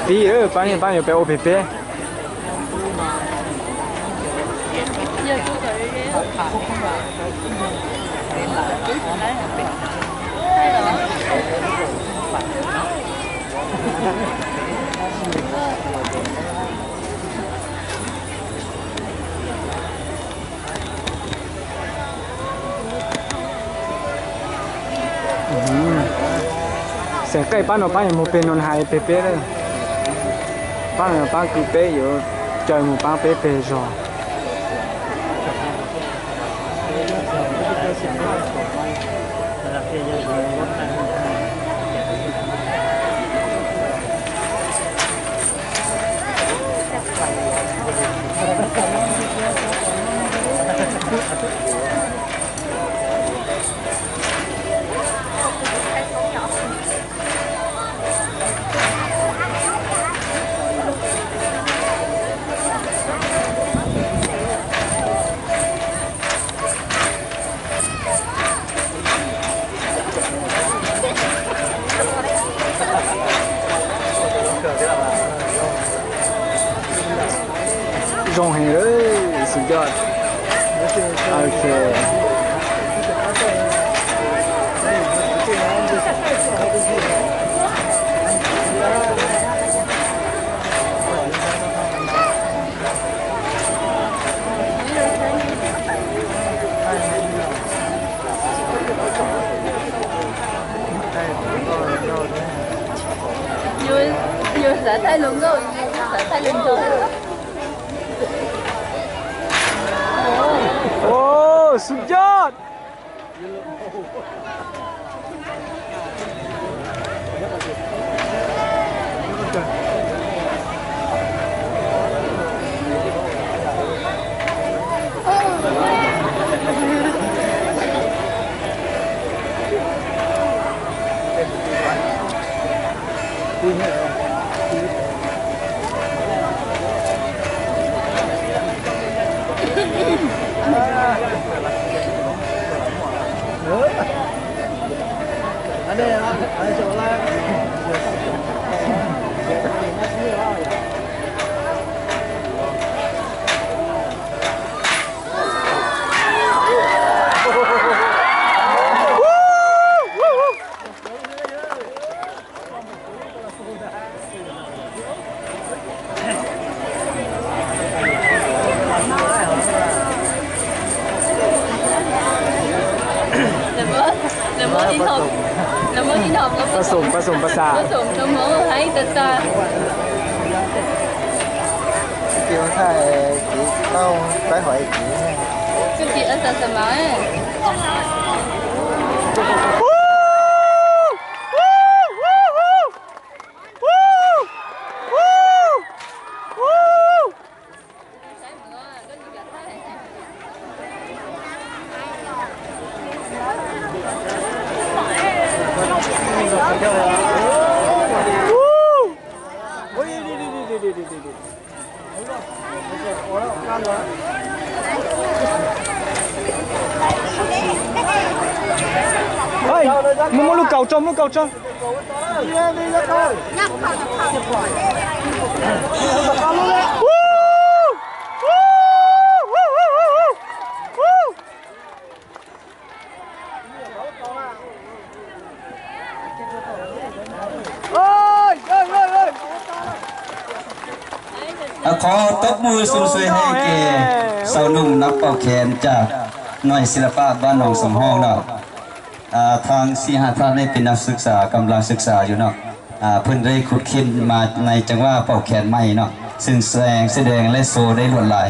Pi, ơ, pang ni, pang yo pe o pe pe. Hm. Sen kai pano pa mo pe non hai pe pe le. Pa pa ki pe yo, choi mo pa pe pe jo. ລົງໃຫ້ເລີຍ ສຸດຍອດ ໂອເຄ. ໂອ້ ສຸດຍອດ. ປະສົມ ປະສົມ ປະສານ ປະສົມ ປະສານ ປະສົມ ສະໝອງ ໃຫ້ຕາຕາ ກິນເຂົ້າໃສ່ຫອຍກິນ ຄືກິນອາສາສະໝາ ຂໍຕົບມືຊົມເຊີຍໃຫ້ແກ່ຊາວໜຸ່ມນັກເປົ່າແຄນຈາກໜ່ວຍສິລະປະບ້ານໜອງສອງຫ້ອງເນາະ. ອ່າ ທັງສີ່ຫ້າທ່ານນີ້ເປັນນັກສຶກສາ ກຳລັງສຶກສາຢູ່ເນາະ. ອ່າ ເພິ່ນໄດ້ຂຸດຄົ້ນມາໃນຈັງຫວະເປົ່າແຄນໃໝ່ເນາະ ເຊິ່ງແສງສະແດງ ແລະ ໂຊໄດ້ລວດລາຍ.